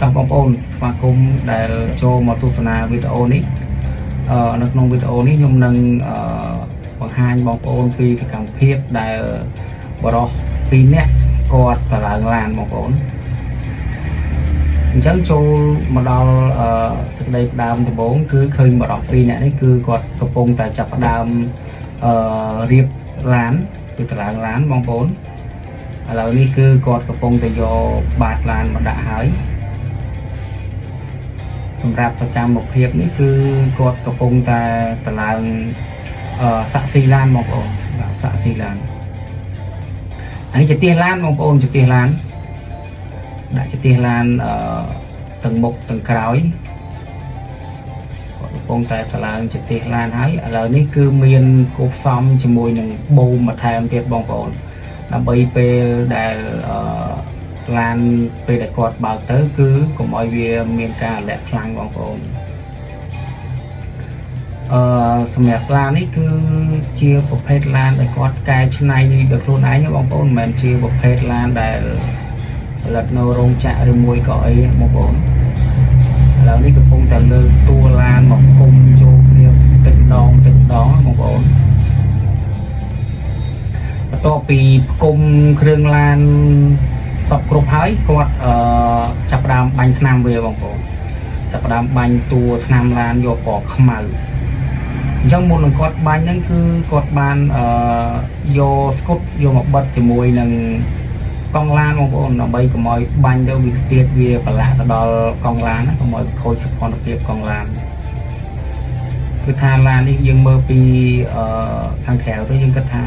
តោះបងប្អូនស្វាគមន៍ដែលចូលមកទស្សនាវីដេអូនេះនៅក្នុងវីដេអូនេះខ្ញុំនឹងអឺបង្ហាញបងប្អូនពីសកម្មភាពដែលបុរសពីរនាក់គាត់ទៅឡើងឡានបងប្អូនអញ្ចឹងចូលមកដល់សេចក្តីផ្ដើមដំបូងគឺឃើញបុរសពីរនាក់នេះគឺគាត់កំពុងតែចាប់ផ្ដើមរៀបឡានគឺទៅឡើងឡានបងប្អូនឥឡូវនេះគឺគាត់កំពុងតែយកបាតឡានមកដាក់ហើយ សម្រាប់សកម្មភាពនេះគឺគាត់កំពុងតែតម្លើងសាក់ស៊ីឡានបងប្អូនបាទសាក់ស៊ីឡានអានេះជាទៀសឡានបងប្អូនជាទៀសឡានដាក់ជាទៀសឡានទាំងមុខទាំងក្រោយគាត់កំពុងតែតម្លើងជាទៀសឡានហើយឥឡូវនេះគឺមានគូផ្សំជាមួយនឹងបូមបន្ថែមទៀតបងប្អូនដើម្បីពេលដែលឡានពេលដែលគាត់បើកទៅគឺកុំឲ្យវាមានការលាក់ខ្លាំងបងប្អូនសម្រាប់ឡាននេះគឺជាប្រភេទឡានដែលគាត់កែច្នៃដោយខ្លួនឯងណាបងប្អូនមិនមែនជាប្រភេទឡានដែលផលិតនៅរោងចក្រឬមួយក៏អីបងប្អូនឥឡូវនេះកំពុងតែលើកតួឡានមកគុំចូលគ្នាតិចម្ដងតិចម្ដងបងប្អូនបន្ទាប់ពីផ្គុំគ្រឿងឡានសពគ្រប់ហើយគាត់ចាប់ផ្ដើមបាញ់ថ្នាំវាបងប្អូនចាប់ផ្ដើមបាញ់តួថ្នាំឡានយកពណ៌ខ្មៅអញ្ចឹងមុននឹងគាត់បាញ់ហ្នឹងគឺគាត់បានយកស្កុតយកមកបិទជាមួយនឹងកង់ឡានបងប្អូនដើម្បីកុំឲ្យបាញ់ទៅវាទៀតវាប្រឡាក់ទៅដល់កង់ឡានណាកុំឲ្យខូចសោភ័ណភាពកង់ឡានគឺថាឡាននេះយើងមើលពីខាងក្រៅទៅយើងគិតថា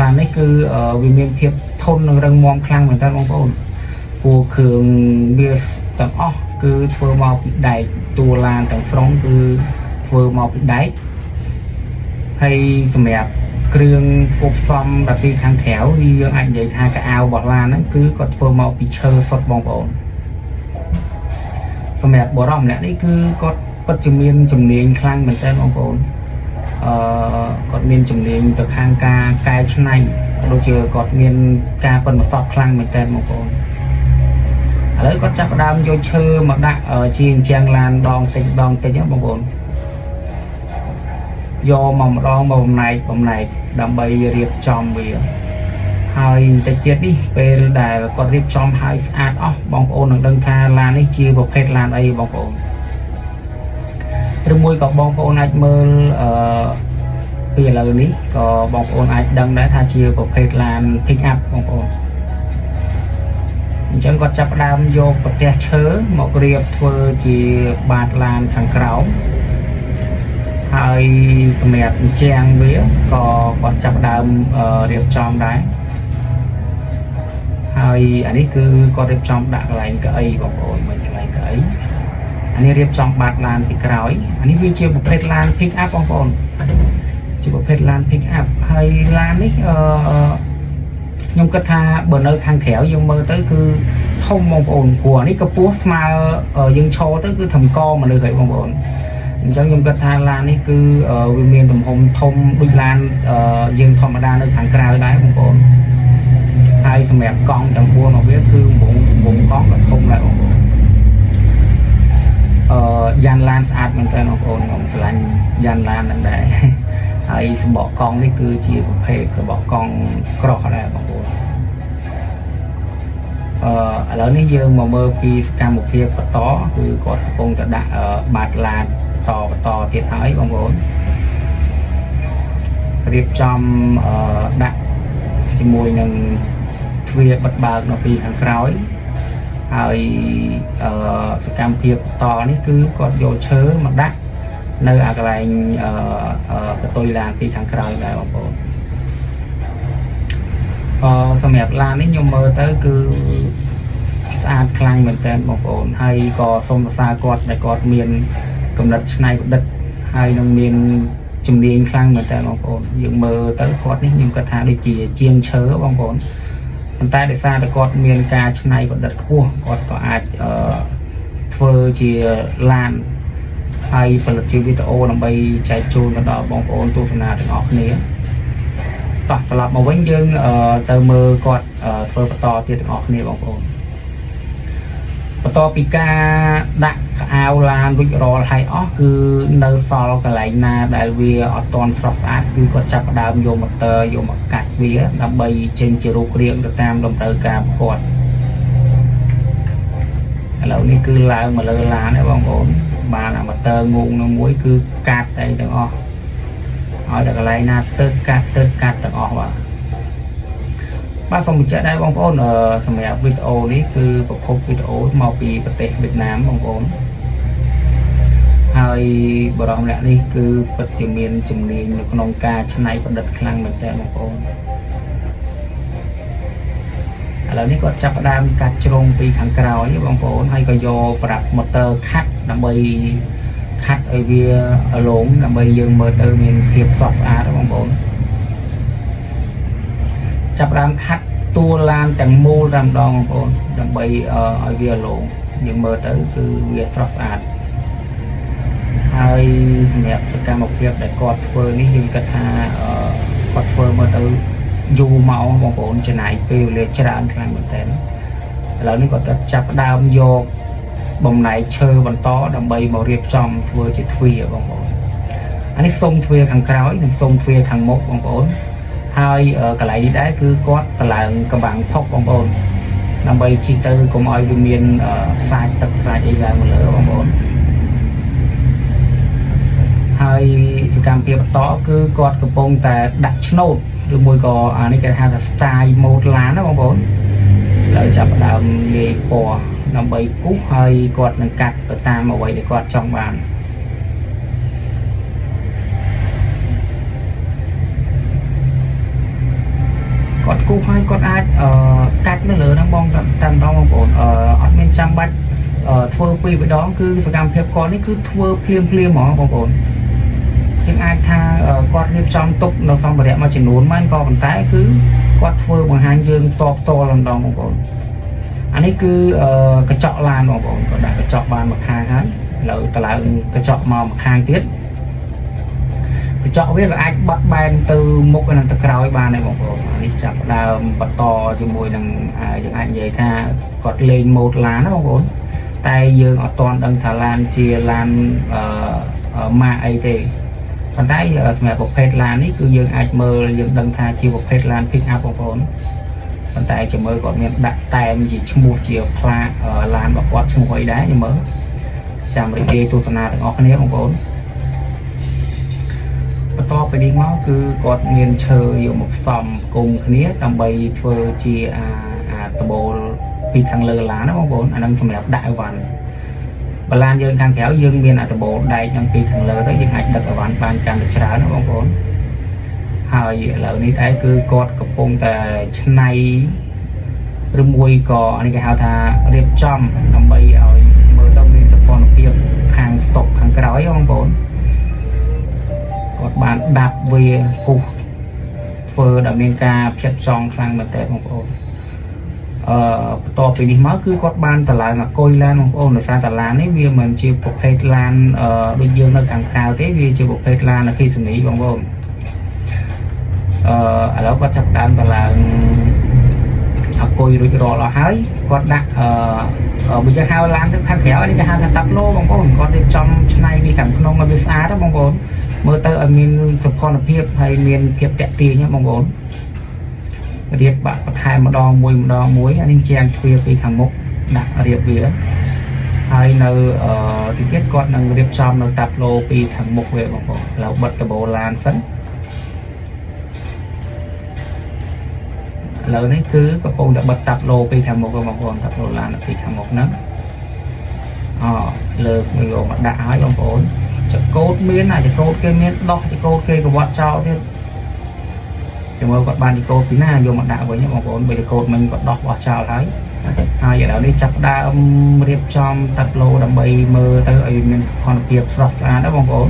ឡាននេះគឺវាមានភាពធន់និងរឹងមាំខ្លាំងមែនតើបងប្អូនព្រោះគ្រឿងវាទាំងអស់គឺធ្វើមកពីដែកតួឡានទាំងស្រុងគឺធ្វើមកពីដែកហើយសម្រាប់គ្រឿងគប់ផ្សំដល់ពីខាងក្រៅយើងអាចនិយាយថាកៅអៅរបស់ឡានហ្នឹងគឺគាត់ធ្វើមកពីឈើសុទ្ធបងប្អូនសម្រាប់បុរសម្នាក់នេះគឺគាត់ពិតជាមានជំនាញខ្លាំងមែនទែនបងប្អូនគាត់មានជំនាញទៅខាងការកែច្នៃក៏ដូចជាគាត់មានការប៉ិនប្រសប់ខ្លាំងមែនទែនបងប្អូនឥឡូវគាត់ចាប់ផ្ដើមយកឈើមកដាក់ជាអញ្ចឹងឡានដងតិចដងតិចហ្នឹងបងប្អូនយកមកម្ដងមកបំណែកបំណែកដើម្បីរៀបចំវាហើយបន្តិចទៀតនេះពេលដែលគាត់រៀបចំហើយស្អាតអស់បងប្អូននឹងដឹងថាឡាននេះជាប្រភេទឡានអីបងប្អូនឬមួយក៏បងប្អូនអាចមើលពីឥឡូវនេះក៏បងប្អូនអាចដឹងដែរថាជាប្រភេទឡាន pick up បងប្អូនអញ្ចឹងគាត់ចាប់ផ្ដើមយកប្រភេទឈើមករៀបធ្វើជាបាតឡានខាងក្រោមហើយសម្រាប់អញ្ចាំងវាក៏គាត់ចាប់ផ្ដើមរៀបចំដែរហើយអានេះគឺគាត់រៀបចំដាក់កន្លែងកៅអីបងប្អូនមិញកន្លែងកៅអីអានេះរៀបចំបាតឡានពីក្រោយអានេះវាជាប្រភេទឡាន pick up បងប្អូនជាប្រភេទឡាន pick up ហើយឡាននេះខ្ញុំគិតថាបើនៅខាងក្រៅយើងមើលទៅគឺធំបងប្អូនព្រោះអានេះកម្ពស់ស្មើយើងឈរទៅគឺធំកមនុស្សហើយបងប្អូនអញ្ចឹងខ្ញុំគិតថាឡាននេះគឺវាមានទំហំធំដូចឡានយើងធម្មតានៅខាងក្រៅដែរបងប្អូនហើយសម្រាប់កង់ទាំង4របស់វាគឺវងកង់ក៏ធំដែរបងប្អូនយ៉ានឡានស្អាតមែនតើបងប្អូនខ្ញុំស្រឡាញ់យ៉ានឡានហ្នឹងដែរ ហើយសម្បកកង់នេះគឺជាប្រភេទសម្បកកង់ក្រោះដែរបងប្អូនឥឡូវនេះយើងមកមើលពីសកម្មភាពបន្តគឺគាត់កំពុងតែដាក់បាតឡានបន្តបន្តទៀតហើយបងប្អូនរៀបចំដាក់ជាមួយនឹងទ្វារបិទបើកនៅពីខាងក្រោយហើយសកម្មភាពបន្តនេះគឺគាត់យកឈើមកដាក់នៅអាកន្លែងកតុយឡានពីខាងក្រោយដែរបងប្អូនសម្រាប់ឡាននេះខ្ញុំមើលទៅគឺស្អាតខ្លាំងមែនទែនបងប្អូនហើយក៏សូមសរសើរគាត់ដែលគាត់មានកំណត់ច្នៃប្រឌិតហើយនឹងមានជំនាញខ្លាំងមែនទែនបងប្អូនយើងមើលទៅគាត់នេះខ្ញុំគិតថាដូចជាជាងឈើបងប្អូនប៉ុន្តែដោយសារតែគាត់មានការច្នៃប្រឌិតខ្ពស់គាត់ក៏អាចធ្វើជាឡានហើយផលិតជាវីដេអូដើម្បីចែកជូនទៅដល់បងប្អូនទស្សនាទាំងអស់គ្នាតោះត្រឡប់មកវិញយើងទៅមើលគាត់ធ្វើបន្តទៀតទាំងអស់គ្នាបងប្អូនប បន្ទាប់ពីការដាក់ខោអាវឡានរួចរាល់ហើយអស់គឺនៅសល់កន្លែងណាដែលវាអត់ទាន់ស្រស់ស្អាតគឺគាត់ចាប់ផ្ដើមយកម៉ូទ័រយកមកកាត់វាដើម្បីចេញជារូបរាងទៅតាមតម្រូវការរបស់គាត់ឥឡូវនេះគឺឡើងមកលើឡានហើយបងប្អូនបានអាម៉ូទ័រងងនឹងមួយគឺកាត់តែទាំងអស់ឲ្យតែកន្លែងណាទៅកាត់ទៅកាត់ទាំងអស់បាទបាទសូមបញ្ជាក់ដែរបងប្អូនអឺសម្រាប់វីដេអូនេះគឺប្រភពវីដេអូមកពីប្រទេសវៀតណាមបងប្អូនហើយបរិសម្នាក់នេះគឺពិតជាមានជំនាញនៅក្នុងការច្នៃប្រឌិតខ្លាំងមែនទែនបងប្អូនឥឡូវនេះគាត់ចាប់ផ្ដើមកាត់ជ្រុងពីខាងក្រោយបងប្អូនហើយក៏យកប្រាប់ម៉ូទ័រខាត់ដើម្បីខាត់ឲ្យវារលោងដើម្បីយើងមើលទៅមានភាពស្រស់ស្អាតបងប្អូនចាប់ផ្ដើមខាត់តួឡានទាំងមូលតែម្ដងបងប្អូនដើម្បីឲ្យវារលោងយើងមើលទៅគឺវាស្រស់ស្អាតហើយសម្រាប់សកម្មភាពដែលគាត់ធ្វើនេះយើងគិតថាគាត់ធ្វើមើលទៅយូរមកបងប្អូនចំណាយពេលវេលាច្រើនខ្លាំងមែនទែនឥឡូវនេះគាត់ចាប់ផ្ដើមយកបំណែកឈើបន្តដើម្បីមករៀបចំធ្វើជាទ្វារបងប្អូនអានេះសុំទ្វារខាងក្រោយនិងសុំទ្វារខាងមុខបងប្អូនហើយកន្លែងនេះដែរគឺគាត់តម្លើងកបាំងផុកបងប្អូនដើម្បីជិះទៅកុំឲ្យវាមានសាច់ទឹកសាច់អីឡើងមកលើបងប្អូនហើយសកម្មភាពបន្តគឺគាត់កំពុងតែដាក់ឆ្នោតឬមួយក៏អានេះគេហៅថា style mode ឡានណាបងប្អូនឥឡូវចាប់ផ្ដើមលាយពណ៌ដើម្បីគូសហើយគាត់នឹងកាត់ទៅតាមអ្វីដែលគាត់ចង់បានគាត់គូសហើយគាត់អាចអឺកាត់នៅលើហ្នឹងបងតាមម្ដងបងប្អូនអឺអត់មានចាំបាច់ធ្វើពីរម្ដងគឺសកម្មភាពគាត់នេះគឺធ្វើភ្លាមភ្លាមហ្មងបងប្អូនយើងអាចថាគាត់រៀបចំទុកនៅសម្ភារៈមួយចំនួនមែនក៏ប៉ុន្តែគឺគាត់ធ្វើបង្ហាញយើងតបតលម្ដងបងប្អូនអានេះគឺកញ្ចក់ឡានបងប្អូនគាត់ដាក់កញ្ចក់បានមួយខាងហើយឥឡូវតឡើងកញ្ចក់មកមួយខាងទៀតកញ្ចក់វាក៏អាចបត់បែនទៅមុខនិងទៅក្រោយបានដែរបងប្អូនអានេះចាប់ផ្ដើមបន្តជាមួយនឹងយើងអាចនិយាយថាគាត់លេងម៉ូតឡានណាបងប្អូនតែយើងអត់ទាន់ដឹងថាឡានជាឡានអឺម៉ាកអីទេប៉ុន្តែសម្រាប់ប្រភេទឡាននេះគឺយើងអាចមើលយើងដឹងថាជាប្រភេទឡាន pick up បងប្អូនប៉ុន្តែចាំមើលគាត់មានដាក់តែមជាឈ្មោះជាផ្លាកឡានរបស់គាត់ឈ្មោះអីដែរចាំមើលចាំរីករាយទស្សនាទាំងអស់គ្នាបងប្អូនបន្ទាប់ពីនេះមកគឺគាត់មានឈើយកមកផ្សំគុំគ្នាដើម្បីធ្វើជាអាអាដបូលពីខាងលើឡានណាបងប្អូនអានឹងសម្រាប់ដាក់អីវ៉ាន់បឡានយើងខាងក្រៅយើងមានអាដបូលដែកទាំងពីខាងលើទៅយើងអាចដឹកអីវ៉ាន់បានកាន់តែច្រើនណាបងប្អូនហើយឥឡូវនេះដែរគឺគាត់កំពុងតែឆ្នៃឬមួយក៏អានេះគេហៅថារៀបចំដើម្បីឲ្យមើលទៅមានសោភ័ណភាពខាងស្តុកខាងក្រោយបងប្អូនគាត់បានដាប់វាគូសធ្វើដល់មានការផ្ចិតផ្ចង់ខ្លាំងមែនតើបងប្អូនអឺបន្ទាប់ពីនេះមកគឺគាត់បានតឡើងអាគុយឡានបងប្អូនដោយសារតឡាននេះវាមិនជាប្រភេទឡានអឺដូចយើងនៅខាងក្រៅទេវាជាប្រភេទឡានអគ្គិសនីបងប្អូនអឺឥឡូវគាត់ចាប់ដើមតឡើងអាគុយរួចរាល់អស់ហើយគាត់ដាក់អឺបើយើងហៅឡានទៅខាងក្រៅនេះគេហៅថាតាប់ឡូបងប្អូនគាត់រៀបចំឆ្នៃវាខាងក្នុងឲ្យវាស្អាតណាបងប្អូនមើលទៅឲ្យមានសោភ័ណភាពហើយមានភាពតាក់ទាញណាបងប្អូនរៀបបាក់បន្ថែមម្ដងមួយម្ដងមួយអានេះជាងទ្វារពីខាងមុខដាក់រៀបវាហើយនៅអឺទីទៀតគាត់នឹងរៀបចំនៅតាប់ឡូពីខាងមុខវាបងប្អូនឥឡូវបិទដបូឡានសិនឥឡូវនេះគឺកំពុងតែបិទតាប់ឡូពីខាងមុខបងប្អូនតាប់ឡូឡានពីខាងមុខហ្នឹងអលើកមួយយកមកដាក់ឲ្យបងប្អូនចកោតមានអាចកោតគេមានដោះចកោតគេកវត្តចោលទៀតចាំមើលគាត់បានចកោតពីណាយកមកដាក់វិញបងប្អូនបើចកោតមិញគាត់ដោះបោះចោលហើយហើយឥឡូវនេះចាប់ដើមរៀបចំតាប់ឡូដើម្បីមើលទៅឲ្យមានសោភ័ណភាពស្រស់ស្អាតណាបងប្អូន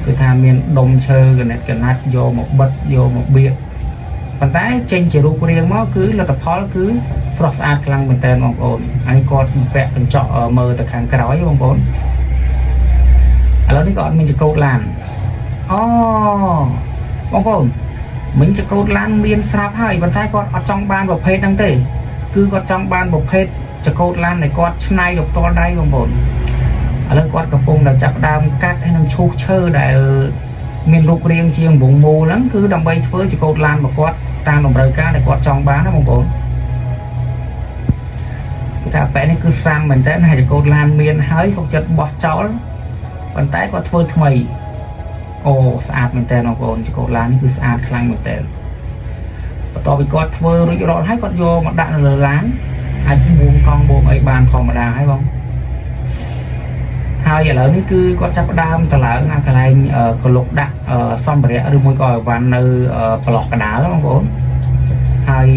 គឺថាមានដុំឈើកណិតកណាត់យកមកបិទយកមកបៀកប៉ុន្តែចេញជារូបរាងមកគឺលទ្ធផលគឺស្រស់ស្អាតខ្លាំងមែនតើបងប្អូនអានេះគាត់ពាក់កញ្ចក់មើលទៅខាងក្រោយបងប្អូនឥឡូវនេះក៏អត់មានចកោតឡានអូបងប្អូនមិញចកោតឡានមានស្រាប់ហើយប៉ុន្តែគាត់អត់ចង់បានប្រភេទហ្នឹងទេគឺគាត់ចង់បានប្រភេទ ចង្កូតឡានដែលគាត់ច្នៃដោយផ្ទាល់ដៃបងប្អូនឥឡូវគាត់កំពុងតែចាប់ផ្ដើមកាត់ហើយនឹងឈូសឈើដែលមានរូបរាងជាវងមូលហ្នឹងគឺដើម្បីធ្វើចង្កូតឡានរបស់គាត់តាមតម្រូវការដែលគាត់ចង់បានណាបងប្អូនគឺថាប៉ែនេះគឺសាំមែនតើហើយចង្កូតឡានមានហើយសុខចិត្តបោះចោលប៉ុន្តែគាត់ធ្វើថ្មីអូស្អាតមែនតើបងប្អូនចង្កូតឡាននេះគឺស្អាតខ្លាំងមែនតើបន្ទាប់ពីគាត់ធ្វើរួចរាល់ហើយគាត់យកមកដាក់នៅលើឡានអាចបួងកង់បួងអីបានធម្មតាហើយបងហើយឥឡូវនេះគឺគាត់ចាប់ផ្ដើមតឡើងអាកន្លែងកលុកដាក់សម្ភារៈឬមួយក៏អីវ៉ាន់នៅប្រឡោះកដាលបងប្អូនហើយ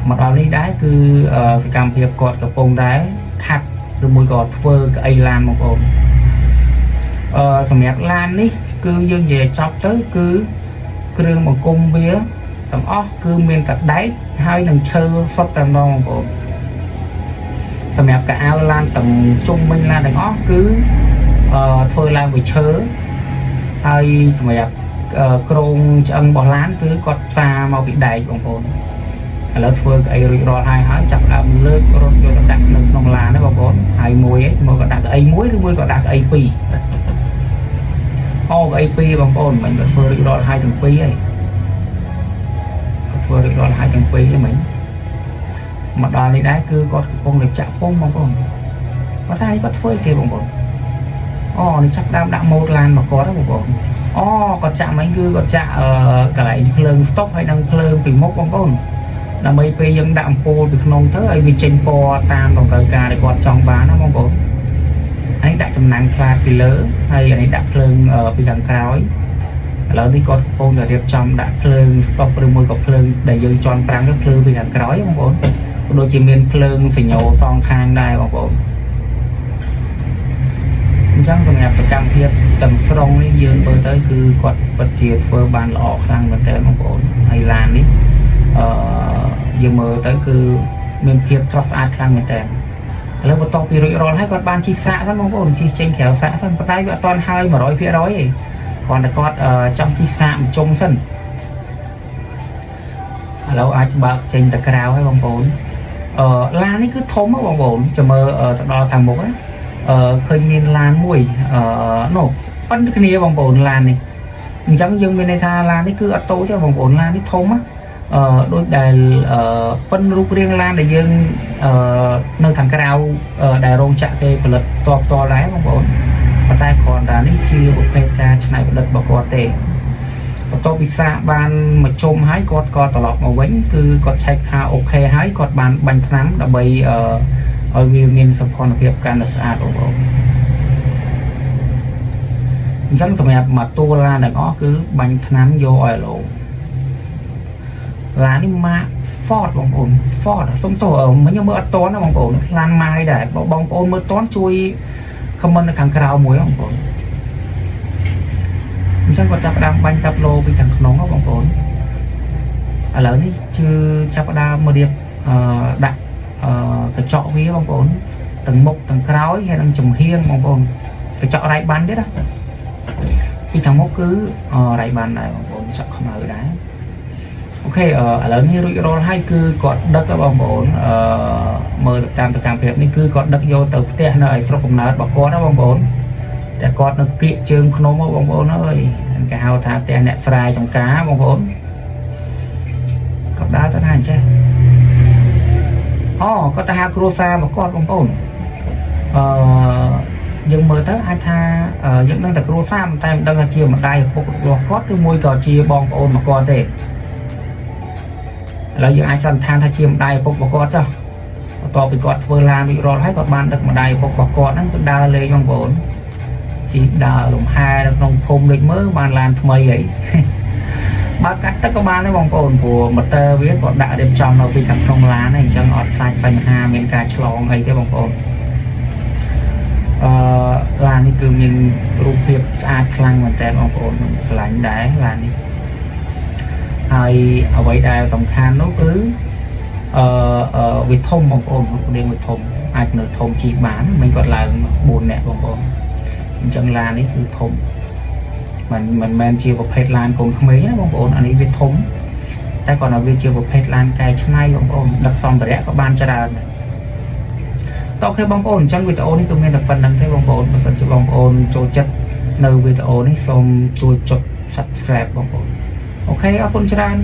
មកដល់នេះដែរគឺសកម្មភាពគាត់កំពុងតែខាត់ឬមួយក៏ធ្វើកៅអីឡានបងប្អូនសម្រាប់ឡាននេះគឺយើងនិយាយចប់ទៅគឺគ្រឿងបង្គុំវាទាំងអស់គឺមានតែដែកហើយនឹងឈើសុទ្ធតែម្ដងបងប្អូនសម្រាប់កៅអៅឡានទាំងជុំវិញឡានទាំងអស់គឺធ្វើឡើងពីឈើហើយសម្រាប់គ្រោងឆ្អឹងរបស់ឡានគឺគាត់ផ្សារមកពីដែកបងប្អូនឥឡូវធ្វើកៅអីរួចរាល់ហើយហើយចាប់ដើមលើករត់យកទៅដាក់នៅក្នុងឡានណាបងប្អូនហើយមួយឯងមកក៏ដាក់កៅអីមួយឬមួយក៏ដាក់កៅអីពីរអូកៅអីពីរបងប្អូនមិញគាត់ធ្វើរួចរាល់ហើយទាំងពីរហើយគាត់ធ្វើរួចរាល់ហើយទាំងពីរហ្នឹងមិញមកដល់នេះដែរគឺគាត់កំពុងតែចាក់ពុំបងប្អូនគាត់ថាគាត់ធ្វើអីគេបងប្អូនអូនេះចាប់ដើមដាក់ម៉ូតឡានមកគាត់បងប្អូនអូគាត់ចាក់មិញគឺគាត់ចាក់អឺកន្លែងភ្លើងស្តុបហើយនិងភ្លើងពីមុខបងប្អូនដើម្បីពេលយើងដាក់អំពូលពីក្នុងទៅឲ្យវាចេញពណ៌តាមតម្រូវការដែលគាត់ចង់បានណាបងប្អូនអានេះដាក់ចំណាំងផ្លាតពីលើហើយអានេះដាក់ភ្លើងពីខាងក្រោយឥឡូវនេះគាត់កំពុងតែរៀបចំដាក់ភ្លើងស្តុបឬមួយក៏ភ្លើងដែលយើងជន់ប្រាំងទៅភ្លើងពីខាងក្រោយបងប្អូនក៏ដូចជាមានភ្លើងសញ្ញោសងខាងដែរបងប្អូនអញ្ចឹងសម្រាប់សកម្មភាពទាំងស្រុងនេះយើងមើលទៅគឺគាត់ពិតជាធ្វើបានល្អខ្លាំងមែនទែនបងប្អូនហើយឡាននេះអឺយើងមើលទៅគឺមានភាពស្រស់ស្អាតខ្លាំងមែនទែនឥឡូវបន្ទាប់ពីរួចរាល់ហើយគាត់បានជិះសាកសិនបងប្អូនជិះចេញក្រៅសាកសិនប៉ុន្តែវាអត់ទាន់ហើយ100%ទេគ្រាន់តែគាត់ចង់ជិះសាកមួយជុំសិនឥឡូវអាចបើកចេញទៅក្រៅហើយបងប្អូនឡាននេះគឺធំហ៎បងប្អូនចាំមើលទៅដល់ខាងមុខណាឃើញមានឡានមួយនោះប៉ុនគ្នាបងប្អូនឡាននេះអញ្ចឹងយើងមានន័យថាឡាននេះគឺអត់តូចទេបងប្អូនឡាននេះធំណាដូចដែលប៉ុនរូបរាងឡានដែលយើងនៅខាងក្រៅដែលរោងចក្រគេផលិតផ្ទាល់ផ្ទាល់ដែរបងប្អូនប៉ុន្តែគ្រាន់តែនេះជាប្រភេទការច្នៃប្រឌិតរបស់គាត់ទេបន្ទាប់ពីសាកបានមកជុំហើយគាត់ក៏ត្រឡប់មកវិញគឺគាត់ឆែកថាOK ហើយគាត់បានបាញ់ថ្នាំដើម្បីឲ្យវាមានសោភ័ណភាពកាន់តែស្អាតបងប្អូនអញ្ចឹងសម្រាប់មកតួឡានទាំងអស់គឺបាញ់ថ្នាំយកឲ្យលោឡាននេះម៉ាក Ford បងប្អូន Ford សុំទោសមិញខ្ញុំមើលអត់តន់ណាបងប្អូនឡានម៉ាយដែរបើបងប្អូនមើលតន់ជួយ comment នៅខាងក្រៅមួយបងប្អូនអញ្ចឹងគាត់ចាប់ផ្ដើមបាញ់តាប់ឡូពីខាងក្នុងហ៎បងប្អូនឥឡូវនេះគឺចាប់ផ្ដើមមករៀបដាក់កញ្ចក់វាបងប្អូនទាំងមុខទាំងក្រោយហើយនិងចំហៀងបងប្អូនកញ្ចក់រ៉ៃបានទៀតណាពីខាងមុខគឺរ៉ៃបានដែរបងប្អូនកញ្ចក់ខ្មៅដែរ OK ឥឡូវនេះរួចរាល់ហើយគឺគាត់ដឹកបងប្អូនមើលតាមសកម្មភាពនេះគឺគាត់ដឹកយកទៅផ្ទះនៅឯស្រុកកំណើតរបស់គាត់ណាបងប្អូនតែគាត់នៅគៀកជើងភ្នំហ៎បងប្អូនអើយគេហៅថាផ្ទះអ្នកស្រែចំការបងប្អូនគាត់ដើរទៅថាអញ្ចេះអូគាត់ទៅហៅគ្រួសាររបស់គាត់បងប្អូនអឺយើងមើលទៅអាចថាយើងដឹងតែគ្រួសារតែមិនដឹងថាជាម្ដាយឪពុករបស់គាត់ឬមួយក៏ជាបងប្អូនរបស់គាត់ទេឥឡូវយើងអាចសន្និដ្ឋានថាជាម្ដាយឪពុករបស់គាត់ចុះបន្ទាប់ពីគាត់ធ្វើឡានរួចរាល់ហើយគាត់បានដឹកម្ដាយឪពុករបស់គាត់ហ្នឹងទៅដើរលេងបងប្អូនជិះដើរលំហែនៅក្នុងភូមិដូចមើលបានឡានថ្មីអី បើកាត់ទឹកក៏បានដែរបងប្អូនព្រោះម៉ូទ័រវាក៏ដាក់រៀបចំនៅពីខាងក្នុងឡានដែរអញ្ចឹងអត់ខ្លាចបញ្ហាមានការឆ្លងអីទេបងប្អូនអឺឡាននេះគឺមានរូបភាពស្អាតខ្លាំងមែនតើបងប្អូនខ្ញុំស្រឡាញ់ដែរឡាននេះហើយអ្វីដែលសំខាន់នោះគឺវាធំបងប្អូនរូបរាងវាធំអាចនៅធំជីបានមិនគាត់ឡើង4នាក់បងប្អូនអញ្ចឹងឡាននេះគឺធំមិនមែនជាប្រភេទឡានកូនក្មេងណាបងប្អូនអានេះវាធំតែគាត់ថាវាជាប្រភេទឡានកែច្នៃបងប្អូនដឹកសម្ភារៈក៏បានច្រើនដែរ ត OK បងប្អូនអញ្ចឹងវីដេអូនេះគឺមានតែប៉ុណ្្នឹងទេបងប្អូនបើសិនជាបងប្អូនចូលចិត្តនៅវីដេអូនេះសូមជួយចុច subscribe បងប្អូន OK អរគុណច្រើន។